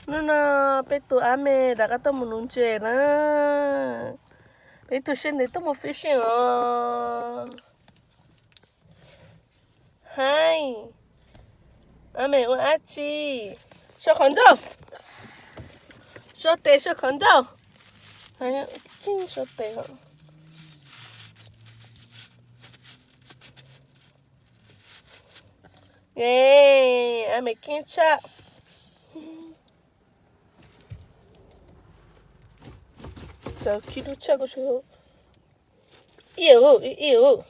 Hnub no peb tus Ab Me rov qab tuaj mus nuv ntses na. Peb tus Siab Ntev tuaj mus fishing os. Hais, Ab Me ua dab tsi? Sau qhov ncauj. Sau tes, sau qhov ncauj. Sau tes. Ab Me keej tshaj. Cov khib dub tshaj kuv. Iu, iu.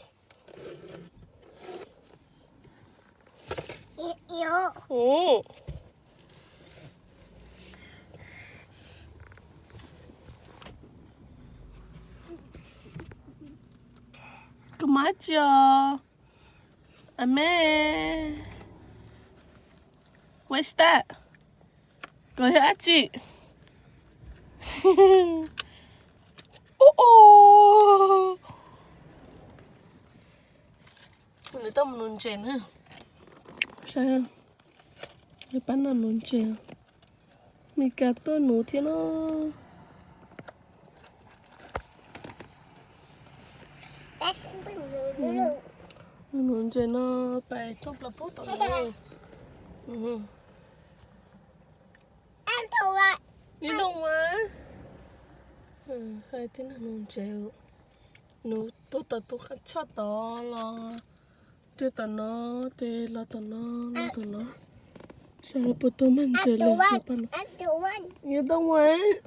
Koj mas tsi os? Ab Me. What's that? Koj yog dab tsi? Ub, ub. Nws tuaj mus nuv ntses na. Saib, nws pab no nuv ntses. Mes Kas tuaj nuv thiab no. Nuv ntses no pais thoob plaws pub tom no. Ib lub mas. Hais tias nuv ntses, nuv tuaj tom tus qab tshoj tod los, tuaj tom no, ces los tom no, los tom no. Saib puas tuaj mag ntses lawm. You don't want?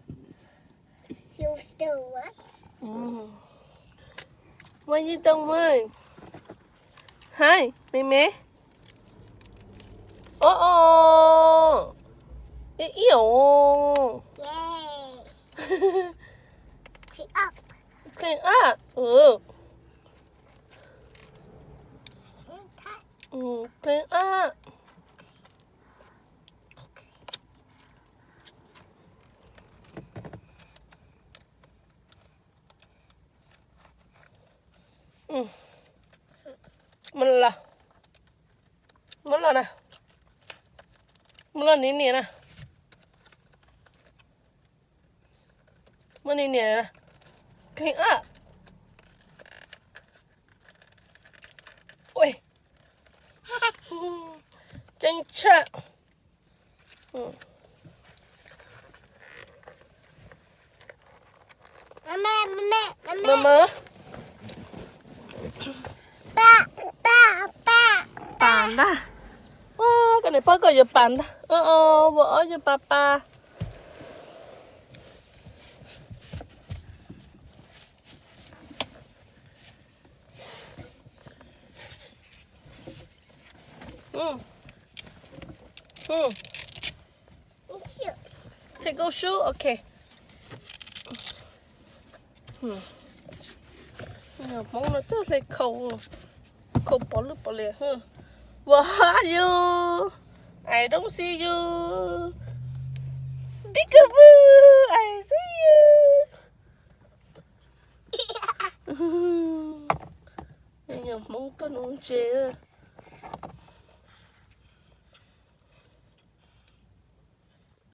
Why you don't want? Hais, Me Me. Ub, ub. Ib, ib os. Clean up. Clean up. Muab los, muab los na. Muab los nias nias na. Muab nias nias na. Clean up. Ui. Ceeb tshaj. Pas ntag. Koj niam paub koj yuav pas ntag. Ua ob yuav pas pas. Take off shoe, ok. Hmoob no coj hle khau, khau pov lwj pov lias. Where are you? I don't see you. Peekaboo, I see you. Yog Hmoob tuaj nuv ntses.